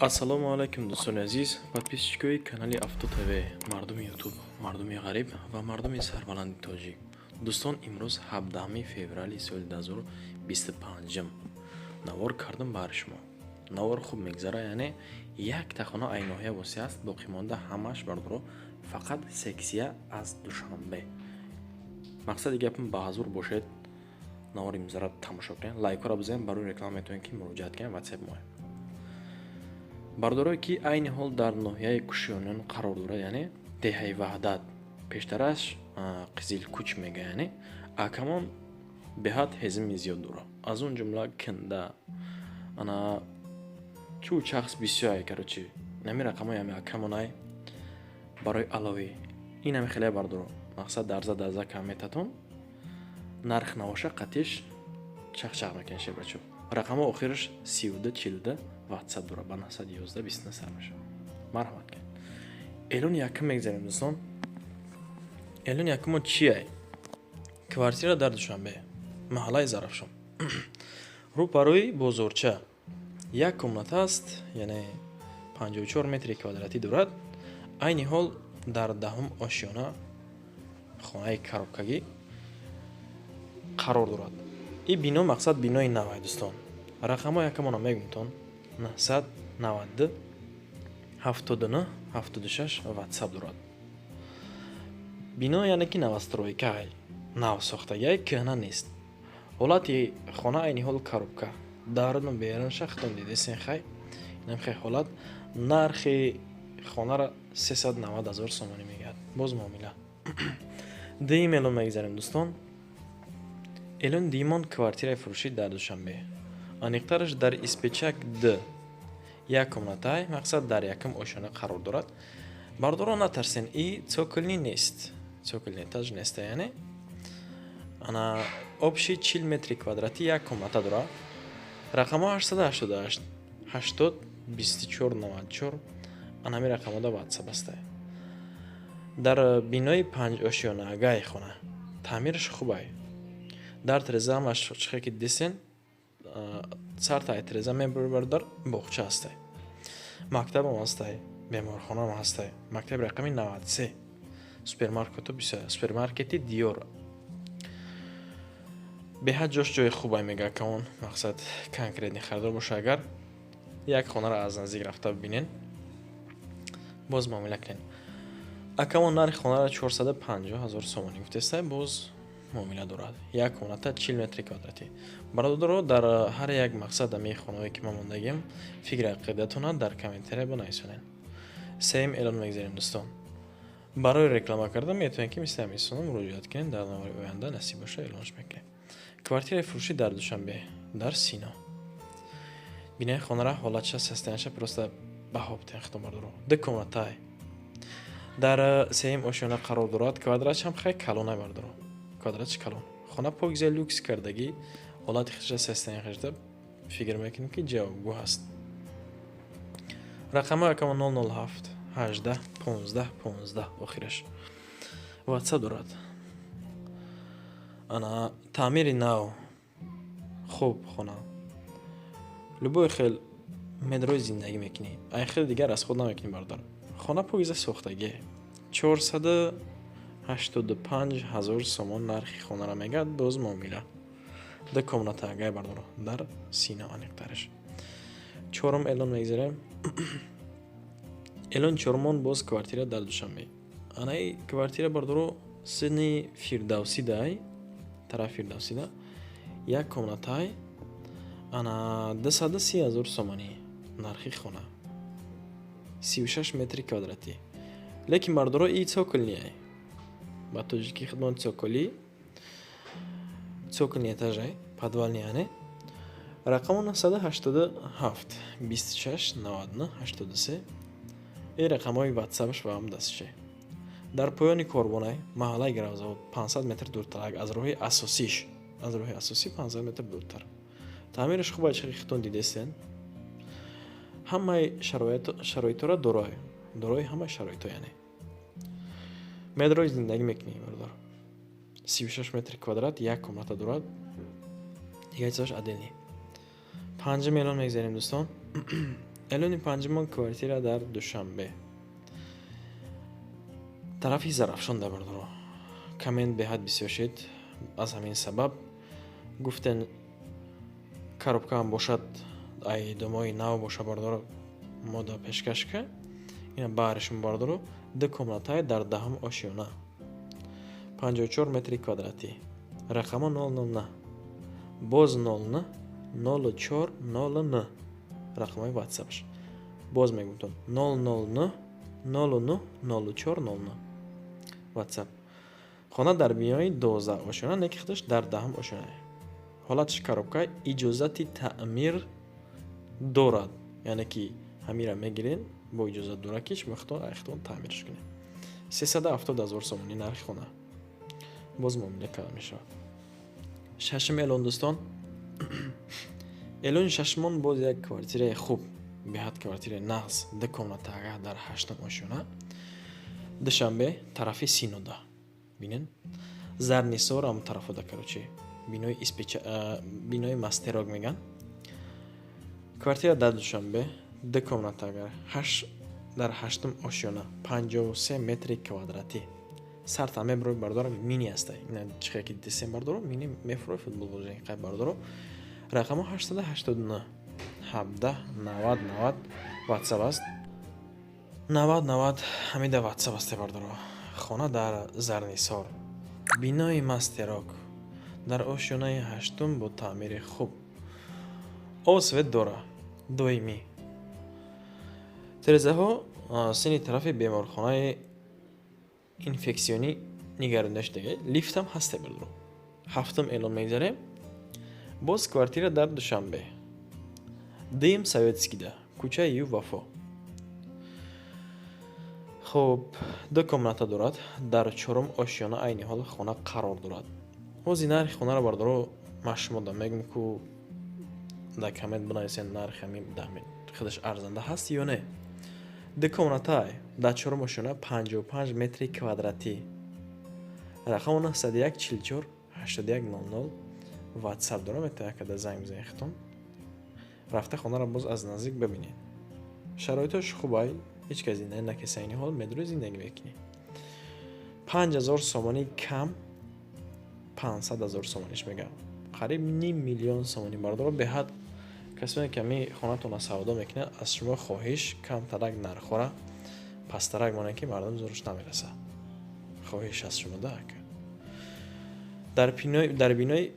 Ассалому алайкум, дӯстони азиз, подписчикои канали Авто ТВ, мардуми Ютуб, мардуми ғариб ва мардуми сарбаланди тоҷик. Дӯстон, имрӯз 17 феврали соли 2025 навор кардам баҳри шумо. Навор хуб мегзара, яъне якта хона ай ноҳия Восеъ аст, боқимонда ҳамааш, бардоро, фақат сексия аз Душанбе. Мақсади гапам, ба ҳазур бошед, навори имрӯзаро тамошо кунед, лайкҳоро бизанед, барои реклама метавонед, ки муроҷиат кунед ватсап мо. Бардорое ки айни ҳол дар ноҳияи Кушиёниён қарор дорад, яъне деҳаи Ваҳдат, пештараш Қизилкуч мега, яъне акамон беҳад ҳезими зиёд дорад, аз он ҷумла канда ана чӯ чахс бисёрай. Короче, нами рақамҳои ҳами акамонай барои аловӣ ин ҳами хеле, бардоро, мақсад дарза дарза кам метатон, нарх навоша қатиш чахчах мекунед, шербачо. Рақамҳо охираш 32 42 ватсап дорад, ба 911 29 сар мешавад. Марҳамат кунед. Эълони якум мегзарем, дӯстон. Эълони якумо чиай? Квартира дар Душанбе, маҳаллаи Зарафшон, рӯпарӯи бозорча, як комната аст, яъне 54 метри квадратӣ дорад. Айни ҳол дар даҳум ошёна хонаи коробкагӣ қарор дорад. Ин бино, мақсад, бинои навай, дӯстон. Рақамҳои якамона мегумтон: 992 79 76 ватсап дорад. Бино, яъне ки новостройкаай, нав сохтагиай, кӯҳна нест. Ҳолати хона айни ҳол коробка, даруну берунша худтон дидесен. Хай, инам хел ҳолат. Нархи хонаро 390 ҳазор сомонӣ мегӯяд, боз муомила. Дуюм эълон мегзарем, дӯстон. Эълони дуюмон квартираи фурӯшӣ дар Душанбе, аниқтараш дар Испечак д, як комнатай, мақсад, дар якум ошёна қарор дорад. Бардоро, натарсен, и цокольный нест, цокольный этаж неста, яъне ана общий 40 метри квадратӣ, як комната дорад. Рақамҳо 888 80 24 94, ана ҳамин рақамҳода ватсап ҳастай. Дар бинои панҷошёнаагай хона таъмираш хубай, дар треза ҳамаш чихе ки дисен, сартай треза мебардар, боғча ҳастай, мактабам ҳастай, беморхонаам ҳастай, мактаби рақами 93, супермаркету бисёр, супермаркети Диёр. Беҳад ҷош ҷои хубай, мега акаон. Мақсад, конкретный харидор боша, агар як хонаро аз наздик рафта бибинен, боз муомила кунен. Акамон нархи хонаро 450 ҳазор сомонӣ гуфтестай, боз муомила дорад. Як комната, 40 метри квадратӣ. Бародаро, дар ҳар як мақсад ами хонаое ки ман мондагим, фикри ақидатона дар комментария бинависонед. Сеюм эълон мегзарем, дӯстон. Барои реклама кардан метавонед, ки мисли ҳамисона муроҷиат кунед, дар навори оянда насиб боша, эълонш мекунем. Квартираи фурӯшӣ дар Душанбе, дар Сино. Бинои хонара, ҳолатша, состояниеша просто баҳо битен худо, бардоро. Ду комнатай, дар сеюм ошёна қарор дорад, квадратшам хеле калонай, бардоро, квадратш калон. Хона покиза, люкс кардагӣ, ҳолати худша, состояние худша фикр мекунем, ки ҷавобгӯ ҳаст. Рақамҳои акама 007 18 15 15 охираш ватсап дорад. Ана таъмири нав, хуб хона, любой хел медрои зиндагӣ мекунӣ, ай хел дигар аз худ намекунӣ, бародар. Хона покиза сохтагӣ, 485 ҳазор сомон нархи хонаро мегӯяд, боз муомила. Ду комната агай, бардоро, дар Сино аниқтараш. Чорум эълон мегзарем. Эълони чорумон боз квартира дар Душанбе. Анаи квартира, бардоро, сини Фирдавсидай, тараф Фирдавсида, як комнатай, ана 230 ҳазор сомонӣ нархи хона, 36 метри квадратӣ. Лекин, бардоро, и цокольный, ба тоҷикӣ хидмат цоколӣ, цокольный этажай, подвальный, яъне рақамо 987 26 99 83, ин рақамҳои ватсапаш ва ҳам дастше. Дар поёни Корбонай, маҳаллаи Гравзавод, 500 метр дуртарак аз роҳи асосиш, аз роҳи асосӣ 500 метр дуртар. Таъмираш хуб, чихи хитон дидестен, ҳамаи шароитҳоро дорой, дорои ҳамаи шароитҳо, яъне медрои зиндагӣ мекунӣ, бародар. 36 метри квадрат, як комната дорад, дигар чизош отдельный. Панҷум эълон мегзарем, дӯстон. Эълони панҷумон квартира дар Душанбе, тарафи Зарафшон да, бардоро. Коммент беҳад бисёр шид, аз ҳамин сабаб гуфтен, коробкаам бошад, ай домои нав боша, бардоро, мода пешкаш ка. Ина баҳришон, бардоро, ду комнатае дар 10-ум ошёна, 54 метри квадратӣ, рақамо 009, боз 09, 04 09 рақамҳои ватсапш. Боз мегӯтон, 009 09 04 09 ватсап. Хона дар бинои 12 ошёна, неки худаш дар 10-ум ошёна, ҳолаташ коробка, иҷозати таъмир дорад, яъне ки ҳамира мегирен, бо иҷозат дорад, ки шумо худтон айхтон таъмирш кунед. 370 000 сомонӣ нархи хона, боз муомила карда мешавад. Шашум эълон, дӯстон. Эълони шашумон боз як квартираи хуб, беҳад квартираи нағз, ду комната дар ҳаштум ошёна, Душанбе, тарафи Синода, бинен, Зарнисор ам тарафода, короче, бинои бинои Мастерок меган. Квартира дар Душанбе, ду комната агар дар ҳаштум ошёна, 53 метри квадратӣ. Сарта меброи, бардоро, мини аста. Ина чихе ки дисем, бардоро, мини мефурой, футбол бозӣ қай, бардоро. Рақамо 889 17 90 90 ватсап аст, 90 90 ҳамида ватсап асте, бардоро. Хона дар Зарнисор, бинои Мастерок, дар ошёнаи ҳаштум, бо таъмири хуб, об, свет дора доимӣ, тирезаҳо сини тарафи беморхонаи инфексионӣ нигаронда шудага, лифтам ҳасте, бардоро. Ҳафтум эълон мегзарем. Боз квартира дар Душанбе, дуюм Советскийда, кӯчаи Ю Вафо. Хуб, ду комната дорад, дар чорум ошёна айни ҳол хона қарор дорад. Ҳози нархи хонаро, бардоро, ман шумо да мегӯм, ку дар коммент бинависен, нархи ҳамин худаш арзанда ҳаст ё не. Ду комнатай дар чорум ошёна, 55 метри квадратӣ, рақами 901 44 81 00 ватсап дорам, метавонед када занг бизанед, худтон рафта хонаро боз аз наздик бибинед. Шароитош хубай, ҳеҷ кас зиндагӣ накеса, айни ҳол медури зиндагӣ мекунӣ. 5000 сомонӣ кам 500 000 сомониш мегам, қариб ним миллион сомонӣ, бардоро. Беҳад касоне ки ҳами хонатонро савдо мекунад, аз шумо хоҳиш, камтарак нархҳора пасттарак монед, ки мардум зӯраш намерасад. Хоҳиш аз шумо да, ака. Дар бинои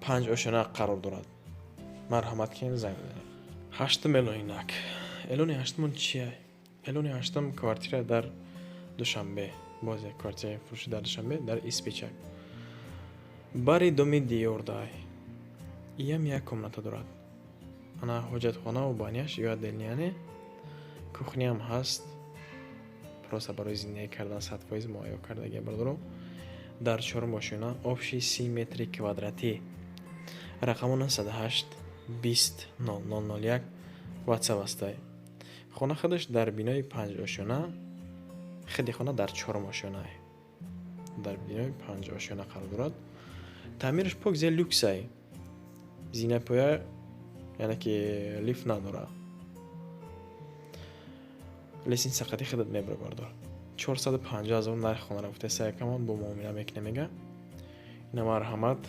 панҷ ошёна қарор дорад. Марҳамат кунед, занг бизанед. Ҳаштум эълон. Инак, эълони ҳаштумон чия? Эълони ҳаштум квартира дар Душанбе, боз як квартираи фурӯшӣ дар Душанбе, дар Испичак, бари доми Диёрдай. Иам як комната дорад. Ана ҳоҷатхонаву баняш ё отдельный, яъне кухняам ҳаст, просто барои зиндагӣ кардан 100% муҳайё кардагия, бардоро. Дар чорум ошёна, общий 30 метри квадратӣ, рақамо 908 20 00 01 ватсап астай. Хона худаш дар бинои панҷ ошёна, худи хона дар чорум ошёнае, дар бинои панҷ ошёна қарор дорад. Таъмираш пок, зе люксай, зинапоя, яъне ки лифт надорад, лестница қати худат мебара, бардор. 450 000 нархи хонаро гуфтеса, якамон бо муомила мекунем, мега. Ина, марҳамат,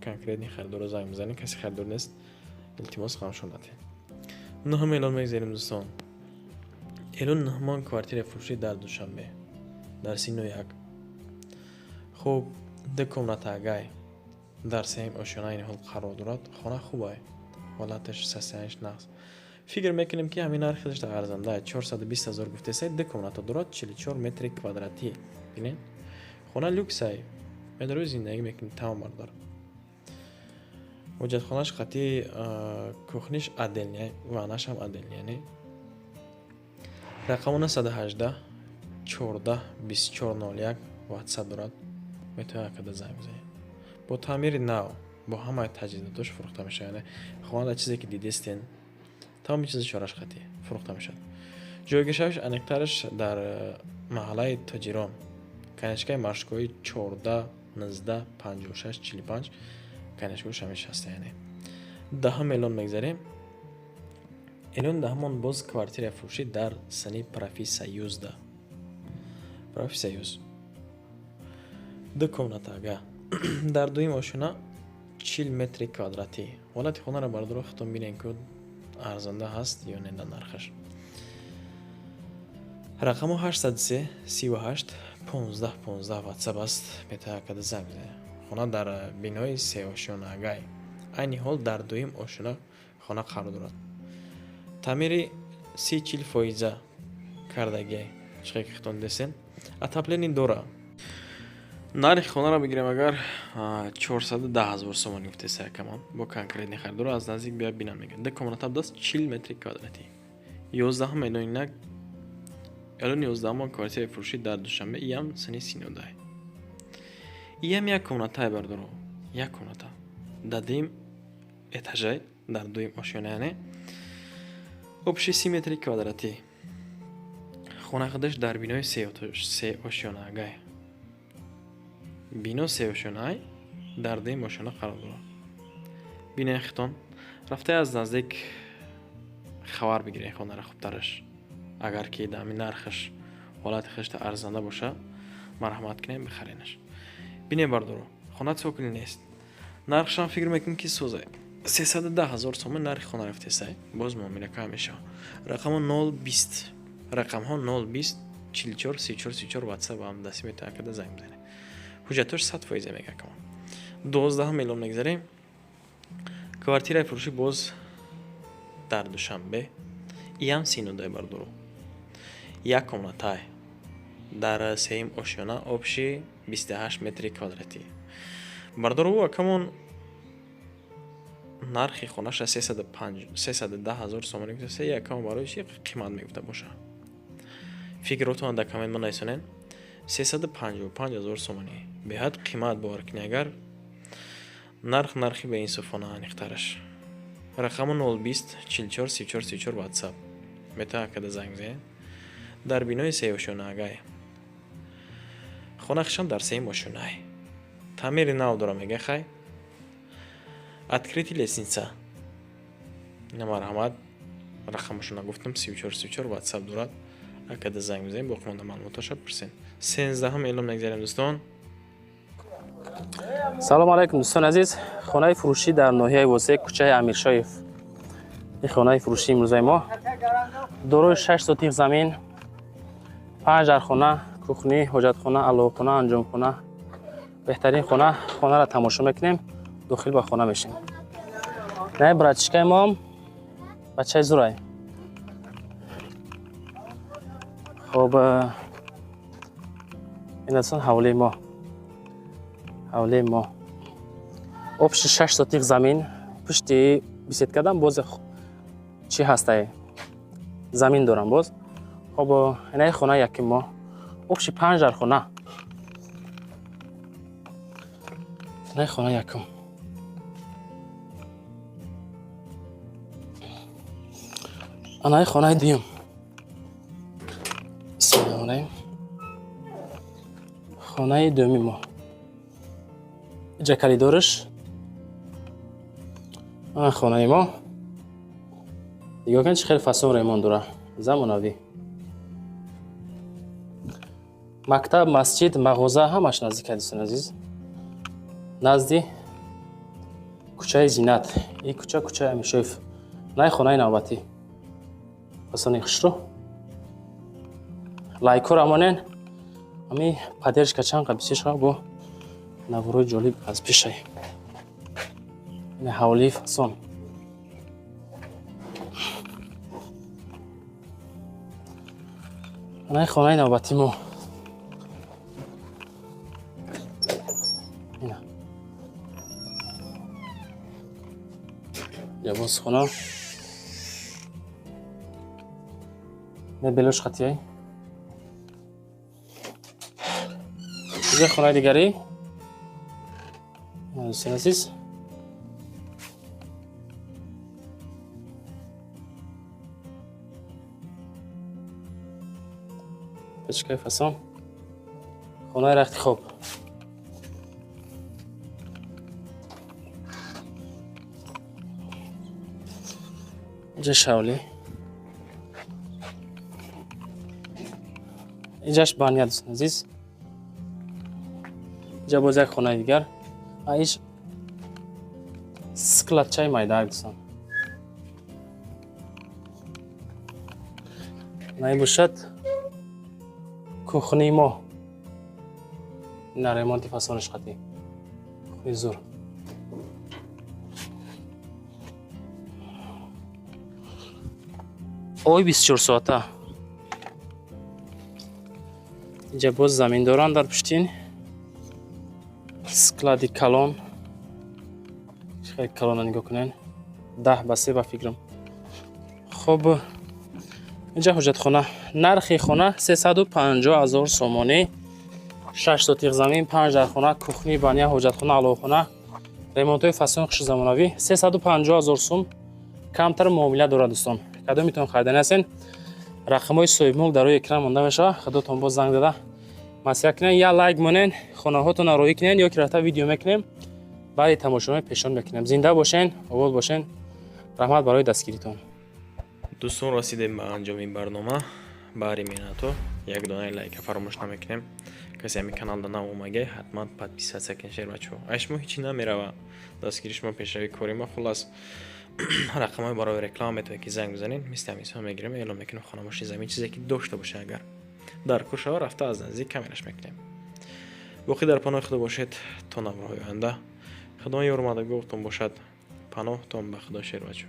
конкретный харидорро занг мезанем, касе харидор нест, илтимос, ғамшон натиҳед. Нуҳум эълон мегзарем, дӯстон. Эълони нуҳумон квартираи фурӯшӣ дар Душанбе, дар Сино як. Хуб, ду комната агай дар сеюм ошёна айни ҳол қарор дорад. Хона хубай, ҳолаташ, состоянияш нағз. Фикр мекунем, ки ҳамин нархи худаш арзанда, 420 000 гуфтесай. Ду комната дорад, 44 метри квадратӣ. Бинед, хона люксай, медарои, зиндагӣ мекунӣ, тамом, бародар. Ҳоҷатхонаш қати кухниш отдельный, ваннашам отдельный, яъне рақамо 918 14 24 01 ватсап дорад, метавонед када занг бизанед. Бо таъмири нав, бо ҳамаи таҷҳизотош фурӯхта мешавад, яъне хона чизе ки дидестен, тамоми чизи чораш қатӣ фурӯхта мешавад. Ҷойгиршавиш аниқтараш дар маҳаллаи Тоҷирон, конечкаи маршрутҳои 14, 19, 56, 45, конечкаҳош ҳамеш ҳаста. Яъне 10-ум эълон мегзарем. Элон даҳмон боз квартира фурӯшӣ дар сани Профсоюзда. Профсоюз. Ду комната ага. Дар дуюм ошёна 40 метри квадратӣ. Ҳолати хонаро бардоро худтон бинед, ки арзанда ҳаст ё не дар нархаш. Рақамҳо 803 38 15 15 WhatsApp аст, метавонед када занг бизанед. Хона дар бинои сеошёнаагай. Айни ҳол дар дуюм ошёна хона қарор дорад. Таъмири 30-40 фоиза кардагиай. Чӣ ки худтон дидесен. Отопление дора. Нархи хонаро бигирем агар 410 ҳазор сомонӣ гуфтеса якамон. Бо конкретни харидоро аз наздик бия бинам мегӯяд. Ду комната даст 40 метри квадратӣ. 11 миллион нак элон 11 квартираи фурӯшӣ дар Душанбе иам сани синодай. Иам як комнатае бардоро. Як комната. Дар дуюм этажай, дар дуюм ошёна яъне. Общий 30 метри квадратӣ. Хона худаш дар бинои сеошёнаагай. Бино сеошёнаай дар дуюм ошёна қарор дорад. Бинои хитон рафта аз наздик хабар бигиред хонаро хубтараш. Агар ки дар ҳамин нархаш ҳолати худашта арзанда боша, марҳамат кунем бихаренаш. Бинем бардоро, хона цокол нест. Нархшам фикр мекунем ки созай. 310 ҳазор сомон нархи хона рафтесай, боз муомила кам мешавад. Рақамҳо 020, рақамҳо 020 44 34 34 WhatsApp ҳам дасти метавонед карда занг бизанед. Ҳуҷҷатош 100% мегӯяд камон. 12 миллион мегзарем. Квартираи фурӯшӣ боз дар Душанбе. Иам синодай бардоро. Як комнатай. Дар сеюм ошёна общий 28 метри квадратӣ. Бардоро акамон нархи хонаша 310 ҳазор сомонӣ гуфта, якам барои чи қимат мегуфта боша. Фикротон дар коммент ма нависонед. 355 ҳазор сомонӣ. Беҳад қимат бовар кунед агар нарх нархи беинсофона аниқтараш. Рақаму 020 44 34 34 WhatsApp. Метавонед када занг бизанед. Дар бинои сеошёнаагай. Хона хишам дар сеюм ошёнай. Таъмири нав дора мега хай. Открытый лестница. Ина марҳамат рақамашро нагуфтам 34 34 WhatsApp дорад. Акада занг бизанед, боқимонда маълумоташро пурсед. 13 эълон мегзарем дӯстон. Салом алайкум дӯстони азиз. Хонаи фурӯшӣ дар ноҳияи Восеъ, кӯчаи Амиршоев. Ин хонаи фурӯшии имрӯзаи мо дорои 6 сотих замин, 5 дархона, кухни, ҳоҷатхона, аловхона, анҷомхона. Беҳтарин хона. Хонаро тамошо мекунем, дохил ба хона мешем. Най братишкаи моам бачаи зурай. Хоб, ин асон ҳавлии мо. Ҳавлии мо. Общий 6 сотих замин, пушти беседкадан боз чӣ ҳастай? Замин дорам боз. Хоб, инаи хона яким мо. Общий 5 дархона. Инаи хона якум. Анаи хонаи дуюм. Бисмиллоҳир. Хонаи дуюми мо. Иҷа коридораш. Ана хонаи мо. Нигоҳ кунед, чӣ хеле фасон ремонт дора. Замонавӣ. Мактаб, масҷид, мағоза ҳамаш наздик аст, дӯстони азиз. Назди кӯчаи Зинат. Ин кӯча кӯчаи Амиршоев. Най хонаи навбатӣ. Фасони хушрӯ. Лайкҳоро монен. Ами поддержка чанд қа бисёр шава бо наворои ҷолиб аз пешай. Ин ҳавлии фасон. Най хонаи навбатӣ мо. Ина. Ҷабоз хона. Мебелош хатияй. Иҷа хонаи дигарӣ. Дӯстони азиз. Печкаи фасон. Хонаи рахти хоб. Иҷа шавлӣ. Инҷаш баня, дӯстони азиз. Инҷа боз як хонаи дигар. Иш складчаи майдаак, дӯстон. Ин бошад кухни мо. Ина ремонти фасониш қатӣ. Кухни зур. Ой 24 соата. Инҷа боз замин доранд дар пуштин. Склади калон. Хеле калона, нигоҳ кунед. 10 ба 3 ба фикрам. Хоб, инҷа ҳуҷҷатхона. Нархи хона 350 ҳазор сомонӣ. 6 сотиқ замин, 5 дархона, кухни, баня, ҳоҷатхона, аловхона, ремонтҳои фасон хуши замонавӣ. 350 ҳазор сум, камтар муомила дорад, дӯстон. Кадомитон хариданӣ ҳастен, рақамҳои соҳибмулк дар рӯи экран монда мешавад. Худотон боз занг зада маслиҳат кунед, я лайк монен, хонаҳотонро роҳӣ кунед ё ки рафта видео мекунем, баъди тамошоҳо пешон мекунем. Зинда бошен, обод бошен. Раҳмат барои дастгиритон. Дӯстон, расидем ба анҷоми барнома. Баҳри меҳнатҳо як донаи лайка фаромӯш намекунем. Касе ҳамин каналда нав омагай, ҳатман подписаться кунед, шербачо. Ай шумо ҳечи намерава, дастгири шумо пешрави кори ма. Хуллас, рақамҳои барои реклама метавонед ки занг бизанед. Мисли ҳамин мегирем, эълон мекунем, хона, мошин, замин, чизе ки дошта боша, агар дар кор шава, рафта аз наздик камераш мекунем. Боқӣ дар паноҳи худо бошед то наврҳои оянда. Худо ёрмадагоҳтон бошад. Паноҳтон ба худо, шербачо.